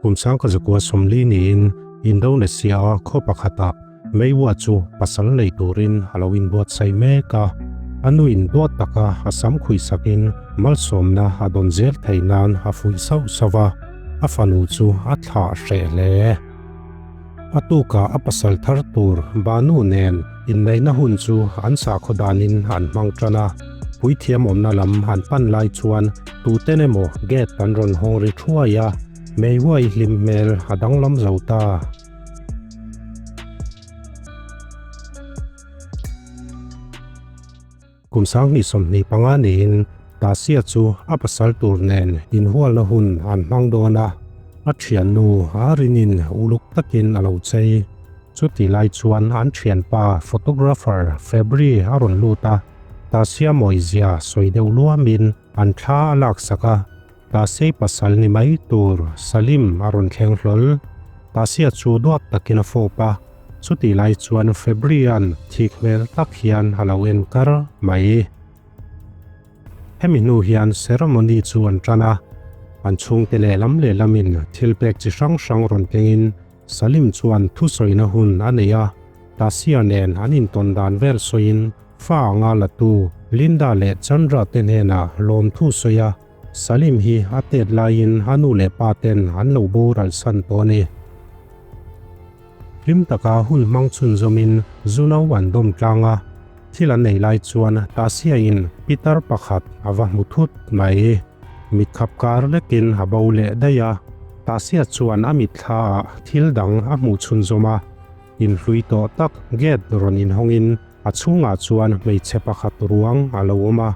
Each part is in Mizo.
Kum 1940 niin Indonesia-a khaw pakhatah Meiwa chu pasal nei turin a lo inbuatsaih mek a. A nuin duat taka a sam khuihsakin malsawmna a dawn zel theih nan a fuih sauh sauh a, a fanu chu a thlah hreh hle. A tukah a pasal thar tur Banu nen inneihna hun chu an sakhaw danin an hmang tan a. Puithiam awmna lam an pan lai chuan tuten emaw gate an rawn hawng ri thuai a, Meihuai hlim hmel a danglam zo ta. Kum 2025 niin Tasia chu a pasal tur nen inhualna hun an hmang dawn a, a thiannu Arinin uluk takin a lo chei. Chuti lai chuan an thianpa photographer Febri a rawn lut a, Tasia mawizia sawi deuh luamin an thla a laksak a. Tasiai pasal ni mai tur Salim a rawn thleng hlawl. Tasia chu duat takin a fawp a, chutih lai chuan Febrian thik hmel tak hian a lo en kar mai. Hemi hnu hian ceremony chu an tan a, an chhungte lehlam lehlamin thil pek chi hrang hrang rawn kengin Salim chuan thusawina hun a nei a, Tasia nen an intawn dan vel sawiin fa anga latu Linda leh Chandra te hnenah lawmthu sawi a, Salim hi a tet laiin a nu leh pa ten an lo boral san tawh a ni. Hlim taka hun hmang chhunzawmin Zuno an dawm tlang a, thil an ei lai chuan Tasia in pitar pakhat a va hmu thut mai. Mitkhap kar lekin a bo leh daih a, Tasia chuan a mitthla ah thil dang a hmuh chhunzawm a, inhlui tawh tak gate rawn inhawngin A chhungah chuan hmeichhe pakhat ruang a lo awm a,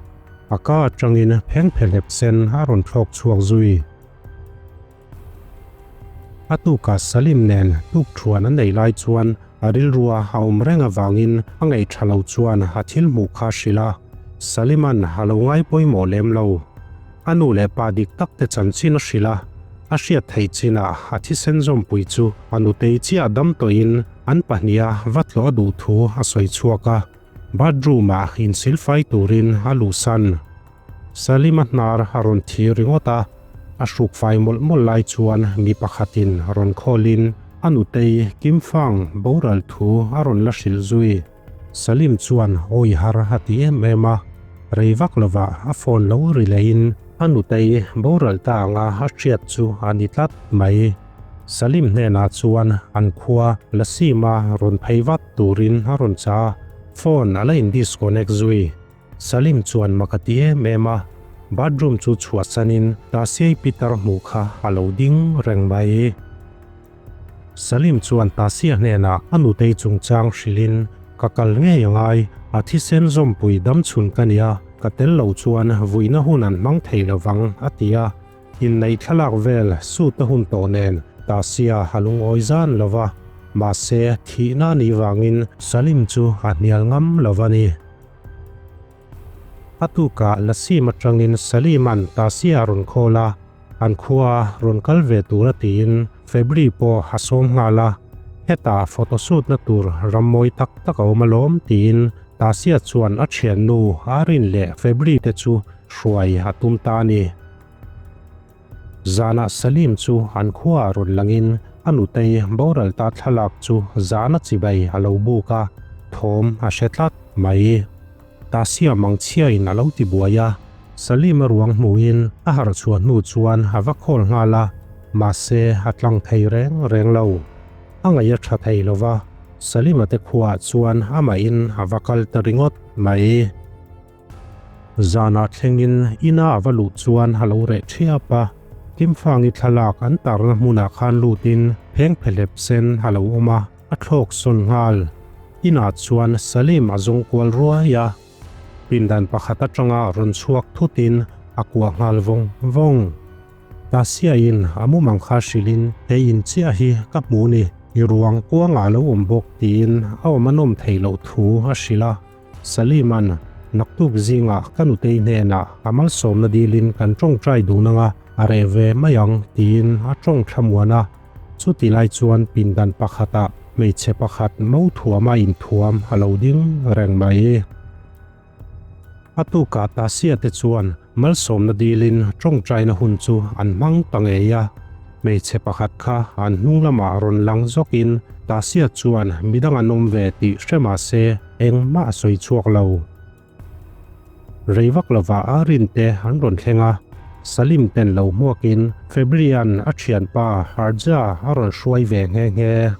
a ka atangin phengphehlep sen a rawn thlawk chhuak zui. A tukah Salim nen tukthuan an ei lai chuan a rilrua a awm reng avangin a ngaih tha lo chuan a thil hmuh kha a hrilh a, Saliman a lo ngai pawimawh lem lo. A nu leh pa dik tak te chanchin a hrilh a, a hriat theih chinah a thisen zawmpui chu a nutei chiah dam tawhin An pahniha va tlawh a duh thu a sawi chhuak a, bathroom ah insilfai turin a luhsan. Salima hnar a rawn thi ringawt a, a hrukfai mawlh mawlh lai chuan mi pakhatin rawn khawlin a nutei Kimfang boral thu a rawn la hrilh zui. Salim chuan awi har a ti em em a, rei vak lovah a phone lo ri lehin a nutei boral ta anga a hriat chu a ni tlat mai. Salim hnenah chuan an khua Lasima rawn phei vat turin a rawn cha a, phone a la in disconnect zui. Salim chuan mak a ti em em a, bathroom chu chhuahsanin Tasiai pitar hmuh kha a lo ding reng mai. Salim chuan Tasia hnenah a nutei chungchang hrilhin, Ka kal ngei a ngai, a thisen zawmpui damchhun ka nia, ka tel lo chuan vuina hun an hmang thei lovang, a ti a. Inneih thlalak vel suit a hun tawh nen Tasia a lungawi zan lo va, mahse thihna a nih vangin Salim chu a hnial ngam lo va ni. A tukah Lasim atangin Salima'n Tasia a rawn call a, an khua rawn kal ve tura tiin Febri pawh a sawm nghal a, hetah photoshoot na tur ram mawi tak tak a awm alawm tiin Tasia chuan a thiannu Arin leh Febri te chu hruai a tum ta a ni. Zanah Salim chu an khuaah rawn langin a nutei boral ta thlalak chu zana chibai a lo buk a, thawm a hre tlat mai. Tasia mangchhiain a lo ti buai a, Salim a ruang hmuhin a harh chhuah hnu chuan a va khawl nghal a, mahse a tlang thei reng reng lo. A ngaih a tha thei lo va, Salima te khuaah chuan amahin a va kal ta ringawt mai. Zanah thlengin ina a va luh chuan a lo reh thiap a, Kimfangi thlalak an tarna hmunah khan lutin phengphehlep sen a lo awm a, a thlawk sawn nghal. Inah chuan Salim a zawng kual ruai a, pindan pakhat atanga rawn chhuak thutin a kuah nghal vawng vawng. Tasiain a mumang kha hrilhin hei in chiah hi ka hmu ni, i ruang kuangah a lo awm bawk tiin a awm a nawm theih loh thu a hrilh a. Saliman, Naktuk zingah ka nutei hnenah a malsawmna dilin kan tawngtai dun anga a reh ve mai ang tiin a tawng thlamuan a. Chuti lai chuan pindan pakhatah hmeichhe pakhat mo thuama inthuam a lo ding reng mai. A tukah Tasia te chuan malsawmna dilin tawngtaina hun chu an hmang ta ngei a. Hmeichhe pakhat kha an hnung lamah rawn lang zawkin Tasia chuan midang an awm ve tih hre mah se engmah a sawi chhuak lo. Rei vak lovah a rinte an rawn thleng a, Salim ten lo hmuakin Febrian a thianpa Harja a rawn hruai ve nghe nghe.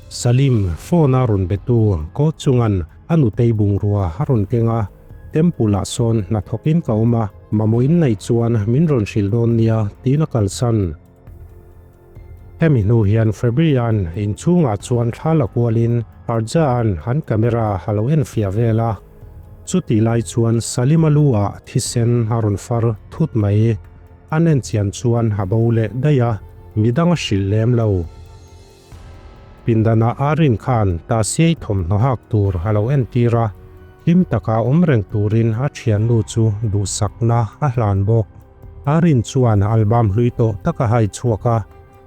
Salim phone a rawn betu Ko chungan a nutei bungrua a rawn keng a, Temple ah sawn hnathawkin ka awm a, mamawh in nei chuan min rawn hrilh dawn nia tiin a kalsan. Hemi hnu hian Febrian inchhungah chuan thla la kualin Harjaan an camera a lo enfiah vel a. Chutih lai chuan Salima lu ah thisen a rawn far thut mai. An enchian chuan a bo leh daih a, midang a hrilh lem lo. Pindanah Arin khan Tasiei thawmhnaw hak tur a lo entir a, hlim taka awm reng turin a thiannu chu duhsakna a hlan bawk. Arin chuan album hlui tawh tak a hai chhuak a,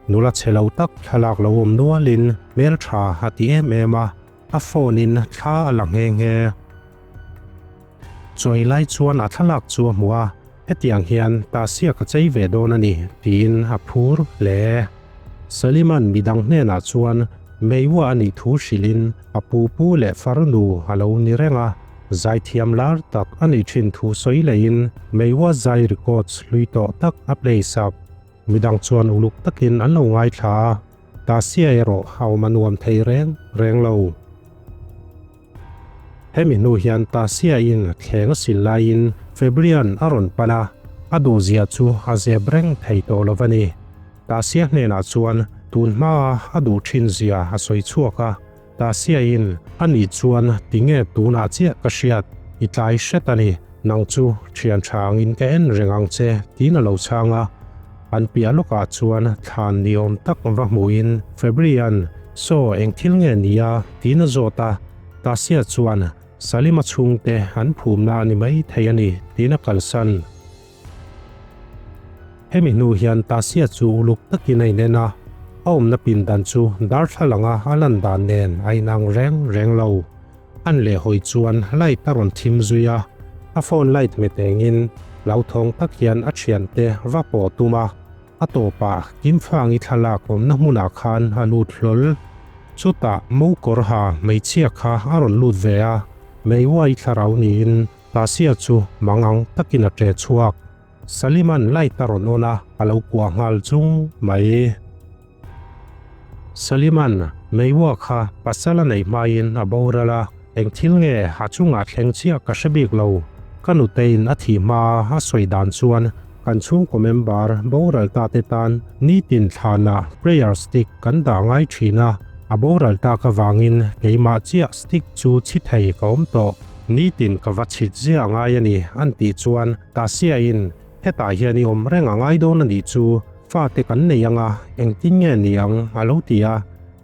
nula chhe lo tak thlalak lo awm nualin hmeltha a ti em em a, a phone in thla a la nghe nghe. Chawi lai chuan a thlalak chu a hmu a, hetiang hian Tasia ka chei ve dawn a ni tiin a phur hle. Saliman midang hnenah chuan Meiwa a nih thu hrilhin a pu pu leh farnu a lo ni reng a, zaithiam lar tak a nih thin thu sawi leiin Meiwa zai records hlui tawh tak a play sak. Midang chuan uluk takin an lo ngaithla a, Tasia erawh a awm a nuam thei reng reng lo. Hemi hnu hian Tasia-in thleng a sil laiin Febrian a rawn pan a, a duhzia chu a zep reng thei tawh lo a ni. Tasia hnenah chuan tun hmaa a duh thin zia a sawi chhuak a, Tasia-in a nih chuan tinge tunah chiah ka hriat, i tlai hret a ni, nang chu thian tha angin ka en reng ang che tiin a lo chhang a. An piah lawkah chuan thlan ni awm tak va hmuhin Febrian, Saw eng thil nge ni a? tiin a zawt a. Tasia chuan, Salima chhungte an phumna a ni mai thei a ni, tiin a kalsan. Hemi hnu hian Tasia chu uluk takin a inen a, a awmna pindan chu darthlalanga a lan dan nen a inang reng reng lo. An leh hawi chuan light a rawn thim zui a, a phone light hmet engin hlauthawng tak hian a thiante va pawh tum a, a tawpah Kimfangi thlalak awmna hmunah khan a lut hlawl. Chutah Mokawr ha hmeichhia kha a rawn lut ve a, Meiuai thlarau niin Tasia chu mangang takin a ṭe chhuak. Saliman light a rawn on a, a lo kuah nghal chung mai. Saliman, Meiua kha pasal a neih hmain a boral a, eng thil nge a chungah thleng chiah ka hre bik lo. Ka nutein a thih hmaa a sawi dan chuan kan chhungkaw member boral ta te tan nitin thlanah prayer stick kan dah ngai thin a, a boral tak avangin keimah chiah stick chu chhi thei ka awm tawh. Nitin ka va chhit ziah ngai a ni an tih chuan Tasia-in Hetah hian i awm reng a ngai dawn a nih chu, fate kan nei ang a, engtin nge ni ang? a lo ti a.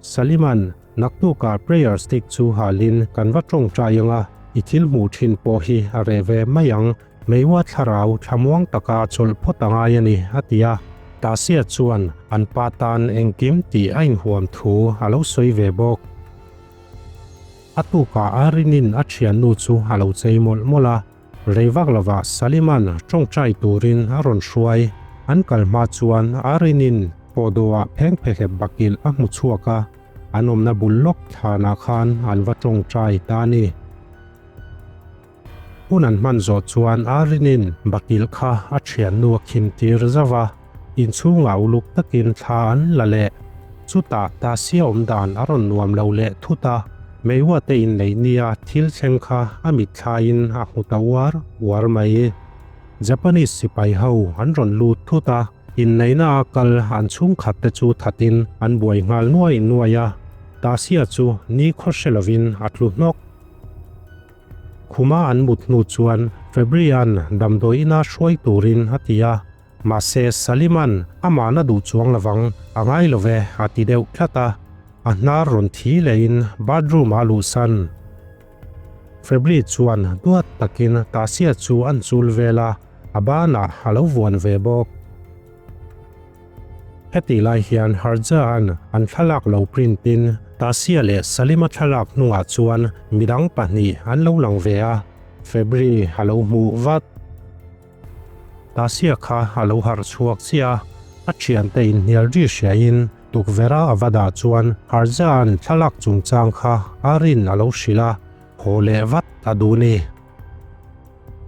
Saliman, Naktukah prayer stick chu halin kan va tawngtai ang a, i thil hmuh thin pawh hi a reh ve mai ang, Meiua thlarau thlamuang taka a chawlh phawt a ngai a ni, a ti a. Tasia chuan an pa tan engkim tih a inhuam thu a lo sawi ve bawk. A tukah Arinin a thiannu chu a lo chei mawlh mawlh a. Rei vak lovah Saliman tawngtai turin a rawn hruai. An kal hma chuan Arinin pawhdawhah phengphehlep bakilh a hmu chhuak a, an awmna bul lawk thlanah khan an va tawngtai ta a ni. Hun an hman zawh chuan Arinin bakilh kha a thiannu a khim tir zauh a, inchhungah uluk takin thla an la leh. Chutah Tasia awm dan a rawn nuam lo leh thut a, Meiua te inneih nia thil thleng kha a mitthlaiin a hmu ta uar uar mai. Japanese sipai ho an rawn lut thut a, inneihna a kal an chhungkhat te chu thatin an buai nghal nuai nuai a, Tasia chu ni khaw hre lovin a tlu hnawk. Khuma an mut hnu chuan Febrian damdawi ina hruai turin a ti a, Mahse, Saliman amahna duh chuang lovang a ngai lo ve a ti deuh tlat a, a hnar rawn thi lehin bathroom ah luhsan. Febri chuan duat takin Tasia chu an chul vel a, a banah a lo vuan ve bawk. Hetih lai hian Harjaan an thlalak lo print in Tasia leh Salima thlalak hnungah chuan midang pahnih an lo lang ve a, Febri a lo hmuh vat. Tasia kha a lo harh chhuak chiah a, A thiante inhnial ri hriain tukverha a va dah chuan Harja'n thlalak chungchang kha a rin a lo hrilh a, haw leh vat a duh ni.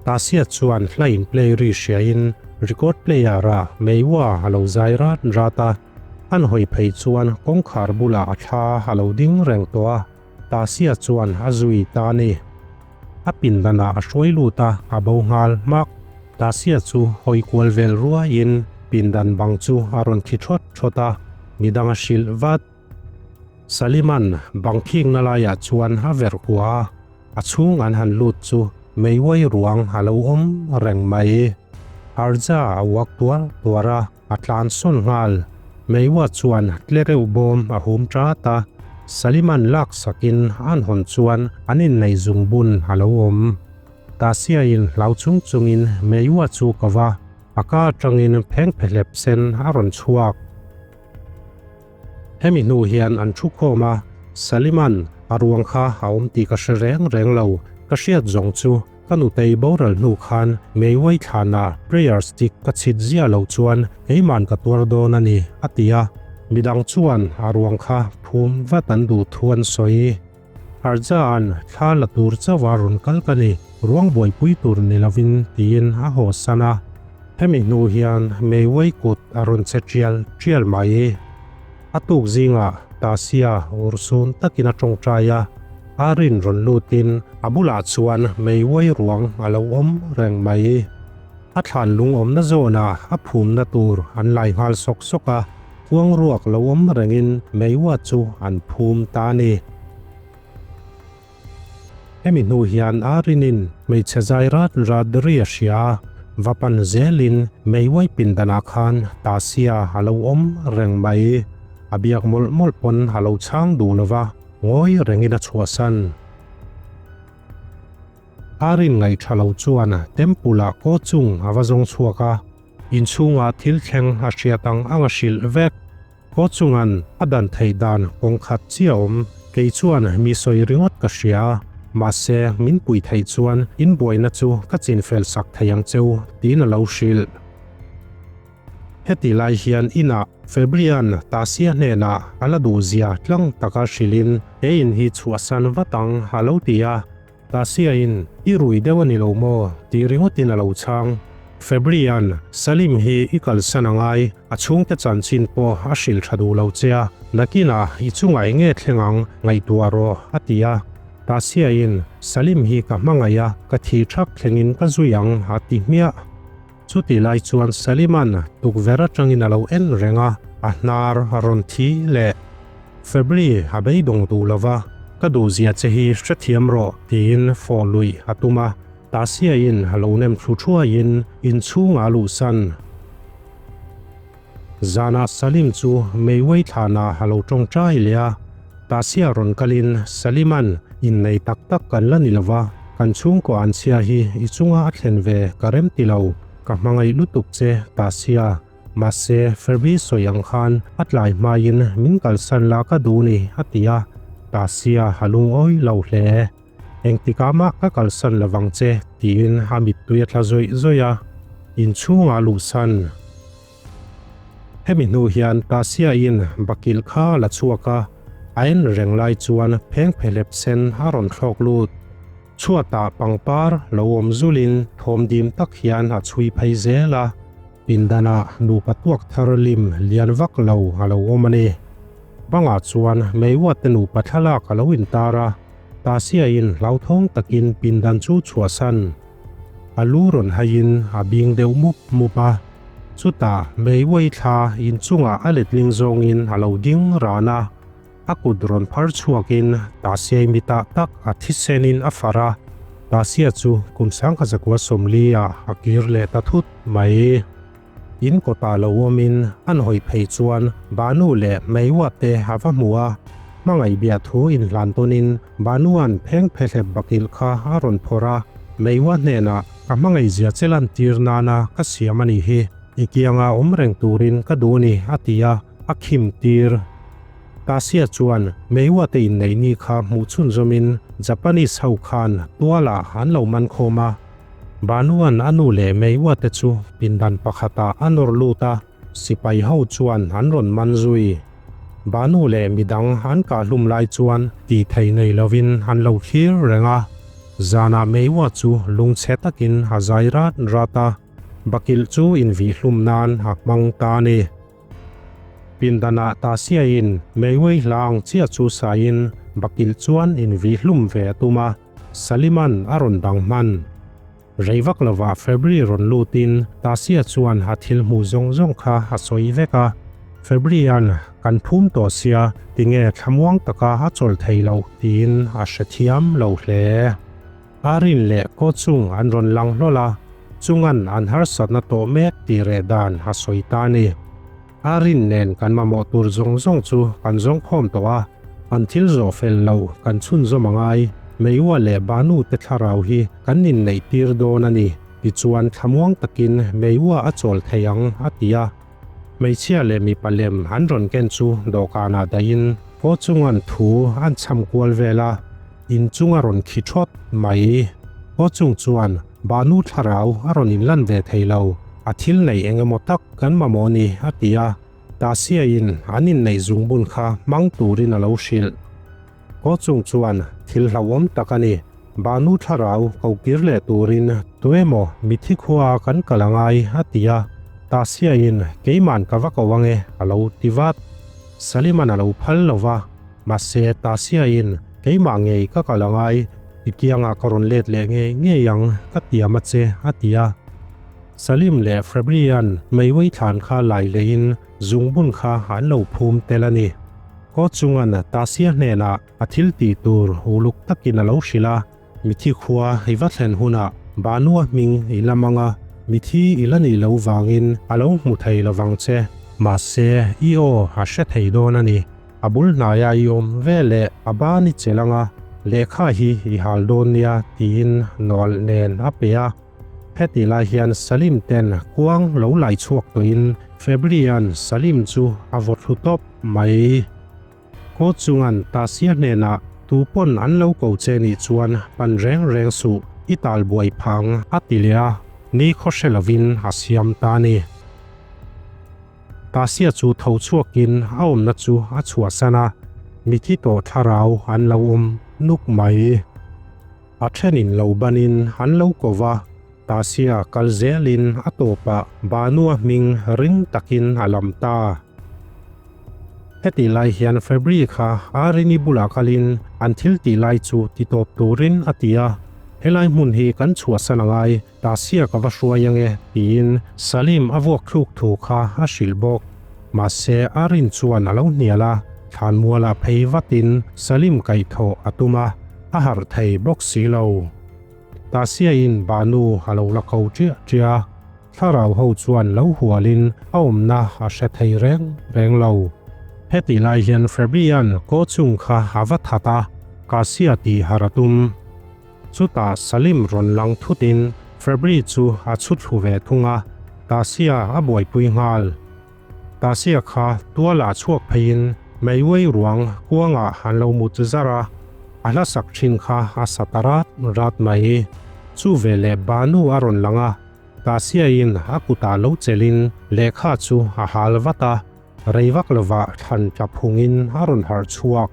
Tasia chuan hla in play ri hriain record player ah Meiwa a lo zai rat rat a, an hawi phei chuan kawngkhar bulah a thla a lo ding reng tawh a, Tasia chuan a zui ta a ni. A pindanah a hruai lut a, a bo nghal hmak. Tasia chu hawi kual vel ruaiin pindan bang chu a rawn khi thawt thawt a, midang a hrilh vat. Saliman bang khikna laiah chuan a verh kua a, a chhung an han lut chu meiuai ruang a lo awm reng mai. Arja a uak tuar tuar a, a tlan sawn nghal. Meiua chuan tlereuh bawm a hum tat a, Saliman lak sakin an hawn chuan an inneih zungbun a lo awm. Tasiain hlau chung chungin Meiua chu ko va, a ka atangin phengphehlep sen a rawn chhuak. Hemi hnu hian an thu khawm a, Saliman a ruang kha a awm tih ka hre reng reng lo, ka hriat zawng chu ka nutei boral hnu khan Meiwei thlanah prayer stick ka chhit ziah loh chuan keiman ka tuar dawn a ni, a ti a. Midang chuan a ruang kha phum vat an duh thu an sawi. Harjaan thla la tur chauha rawn kal ka ni, ruang buaipui tur ni lovin tiin a haw san a. Hemi hnu hian Meiwei kut a rawn che tial tial mai. A tuk zingah Tasia urhsun takin a tawngtai a, Arin rawn lutin a bulah chuan Meiwei ruang a lo awm reng mai. A thlan lungawmna zawnah a phumna tur an lai nghal sawk sawk a. Kuang ruak lo awm rengin Meiwa chu an phum ta a ni. Hemi hnu hian Arinin hmeichhe zai rat rat ri a hria a, va pan zelin Meiwai pindanah khan Tasia a lo awm reng mai. A biak mawlh mawlh pawn a lo chhang duh lo va, ngawi rengin a chhuahsan. Arin ngaihṭha lo chuan Temple ah kaw chung a va zawng chhuak a. Inchhungah thil thleng a hriat ang ang a hrilh vek. Khaw chungan a dan theih dan kawng khat chiah awm. Kei chuan mi sawi ringawt ka hria a, mahse min pui theih chuan in buaina chu ka chinfel sak thei ang cheu tiin a lo hrilh. Heti lai hian inah Febrian Tasia hnenah a la duhzia tlang taka hrilhin he in hi chhuahsan vat ang a lo ti a. Tasia-in, I rui deuh a ni lo maw? tih ringawtin a lo chhang. Febrian, Salim hi i kalsan a ngai, a chhungte chanchin pawh a hrilh tha duh lo che a, nakinah i chungah eng nge thleng ang, ngaihtuah rawh, a ti a. Tasia-in, Salim hi ka hmangaih a, ka thih thak thlengin ka zui ang, a ti hmiah. Chutih lai chuan Saliman tukverh atangin a lo en reng a, a hnar a rawn thi leh. Febri a beidawng duh lo va, Ka duhzia che hi hrethiam rawh tiin fawh luih a tum a, Tasiain a lo nem thlu thuaiin inchhungah a luhsan. Zanah Salim chu Meiwei thlanah a lo tawngtai leh a, Tasia rawn kalin Saliman innei tak tak kan la ni lova, kan chhungkaw an chhia hi i chunga a thlen ve ka rem ti lo, ka hmangaih lutuk che Tasia, mahse Ferbi sawi ang khan a tlai hmain min kalsan la ka duh ni a ti a, Tasia a lungawi lo hle. Engtikah mah ka kalsan lovang che tiin a mittui a tla zawih zawih a, inchhungah luhsan. Hemi hnu hian Tasia-in bakilh kha a la chhuak a, a en reng lai chuan phengphehlep sen a rawn thlawk lut. Chhuatah pangpar lo awm zulin thawm dim tak hian a chhui phei zel a, pindanah nupa tuak thar lim lian vak lo a lo awm a ni. Bangah chuan Meiwate nupa thlalak a lo intar a, Tasia-in hlauthawng takin pindan chu chhuahsan. A lu rawn haiin a bing deuh mup mup a, chutah Meiwei thla inchungah a letling zawngin a lo ding ran a, a kut rawn phar chhuakin Tasiai mitah tak a thisenin a far a, Tasia chu kum sangkha zakua 40 ah a kir leh ta thut mai. In kawtah lo awmin an hawi phei chuan Banu leh Meiwa te a va hmu a, hmangaih biah thu inhlan tawnin Banua'n phengphehlep bakilh kha a rawn phawrh a, Meiwa hnenah ka hmangaihzia che lantir nana ka siam a nih hi, i kianga awm reng turin ka duh a ni a ti a, a khim tir. Tasia chuan Meiwa te inneih ni kha hmuh chhunzawmin Japanese ho khan tualah an lo man khawm a, Banua'n a nu leh Meiwa te chu pindan pakhatah a nawr lut a. Sipai ho chuan an rawn man zui. Banu leh midang an kah hlum lai chuan tih theih nei lovin an lo thlir reng a. Zanah Meiwa chu lungchhe takin a zai rat rat a, bakilh chu invih hlum nan a hmang ta a ni. Pindanah Tasiain Meiwei hla ang chiah chu saiin bakilh chuan invih hlum ve a tum a, Saliman a rawn dang hman. Rei vak lovah Febri rawn lutin Tasia chuan a thil hmuh zawng zawng kha a sawi vek a. Febrian kan phum tawh sia tinge thlamuang taka a chawl thei loh tiin a hrethiam lo hle. Arin leh Kochung an rawn lang hlawl a, chungan an harsatna tawh mek tih reh dan a sawi ta a ni. Arin nen kan mamawh tur zawng zawng chu kan zawng khawm tawh a, an thil zawh fel lo kan chhunzawm a ngai. Meiua leh Banu te thlarau hi kan inneih tir dawn a ni, tichuan thlamuang takin Meiua a chawl thei ang, a ti a. Hmeichhia leh mipa lem an rawn ken chu dawhkanah dahin haw chungan thu an chham kual vel a, inchung a rawn khi thawt mai. Haw chung chuan Banu thlarau a rawn inlan ve thei lo, a thil nei eng emaw tak kan mamawh ni, a ti a. Tasiain an inneih zungbun kha hmang turin a lo hrilh. Haw chung chuan thil hlauhawm tak a ni. Banu thlarau ko kir leh turin tuemaw mithi khua kan kal a ngai, a ti a. Tasiain keiman ka va ko ange, a lo ti vat. Saliman a lo phal lo va, mahse Tasiain keimah ngei ka kal a ngai, i kiangah ka rawn let leh ngei ngei ang, ka tiam a che, a ti a. Salim leh Febrian meiwei thlan kha lai leiin zungbun kha an lo phum tel a ni. Haw chungan Tasia hnenah a thil tih tur uluk takin a lo hrilh a, Mithi khua i va thlen hunah Banua hming i la mang a, mithi i la nih loh vangin a lo hmu thei lovang che. Mahse, i aw a hre thei dawn a ni. A bul hnaia i awm ve leh a ban i chelh anga lehkha hi i hal dawn nia tiin nawlh nen a pe a. Heti lai hian Salim ten kuang lo lai chhuak tawhin Febrian Salim chu a vaw thlu tawp mai. Kawt chungan Tasia hnenah tu pawn an lo ko che nih chuan pan reng reng suh, i tal buai phang a ti leh a, ni khaw hre lovin a siam ta a ni. Tasia chu tho chhuakin a awmna chu a chhuahsan a, mithi tawh thlarau an lo awm nuk mai. A thenin lo banin an lo ko va, Tasia kal zelin a tawpah Banua hming ring takin a lam ta. Hetih lai hian Febri kha Arini bulah kalin an thil tih lai chu ti tawp turin a ti a, Helai hmun hi kan chhuahsan a ngai, Tasia ka va hruai ange tiin Salim a vuak thluk thu kha a hrilh bawk. Mahse Arin chuan a lo hnial a, thlanmualah phei vatin Salim kaihthawh a tum a, A harh thei bawk si lo. Tasiain Banu a lo la ko ṭiah ṭiah a, thlarau ho chuan lo hualin a awmna a hre thei reng reng lo. Hetih lai hian Frebian kaw chung kha a va that a, Kasia tih harh a tum. Chutah Salim rawn lang thutin Febri chu a chhu thlu ve thung a, Tasia a buaipui nghal. Tasia kha tualah chhuak pheiin meiuai ruang kuangah an lo mut zar a, a hla sak thin kha a sa ta rat rat mai. Chu veleh Banu a rawn lang a, Tasiain a kutah lo chelhin lehkha chu a hal vat a, rei vak lovah thlan tla phungin a rawn harh chhuak.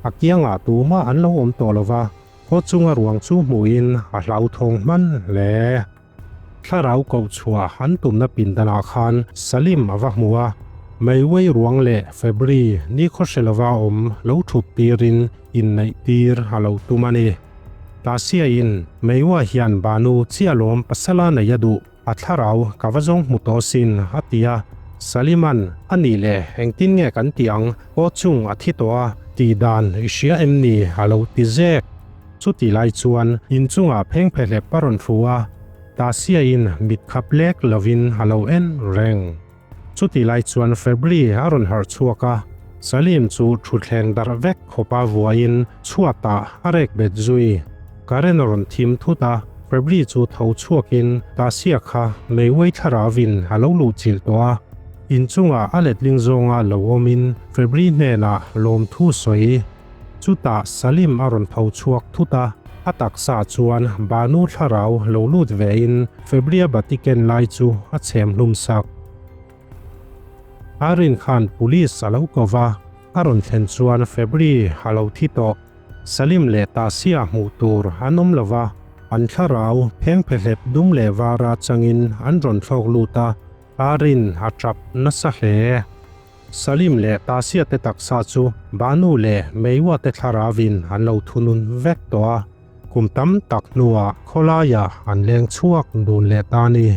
A kiangah tumah an lo awm tawh lova, khaw chunga ruang chu hmuhin a hlauthawng hman hle. Thlarau koh chhuah an tumna pindanah khan Salim a va hmu a, Meiwei ruang leh Febri nikhaw hre lova awm lo thup tirin inneih tir a lo tum a ni. Tasiain Meiwa hian Banu chiah lawm pasala nei a duh, a thlarau ka va zawng hmu tawh sin a ti a. Saliman, A nih le, engtin nge kan tih ang, aw chung a thi tawh a, tih dan i hria em ni a lo ti zek. Chutih lai chuan inchungah phengphehlep a rawn thu a, Tasiain mit khap lek lovin a lo en reng. Chutih lai chuan Febri a rawn harh chhuak a, Salim chu thutthleng darh vek khawpa vuaiin chhuatah a rek bet zui. Karen a rawn thim thut a, Febri chu tho chhuakin Tasia kha meiuai thlaravin a lo luhchilh tawh a, inchungah a letling zawnga lo awmin Febri hnenah lawmthu sawi. Chutah Salim a rawn tho chhuak thut a, a taksa chuan Banu thlarau lo lut vein Febria bati ken lai chu a chhem hlum sak. Irene khan police a lo ko va, a rawn thlen chuan Febri a lo thi tawh. Salim leh Tasia hmuh tur an awm lo va, an thlarau phengphehlep dum leh vara changin an rawn thlawk lut a, Irene a tap nasa hle. Salim leh Tasia te taksa chu Banu leh Meiwa te thlaravin an lo thunun vek tawh a, kum tam tak hnuah khawlaiah an leng chhuak dun leh ta a ni.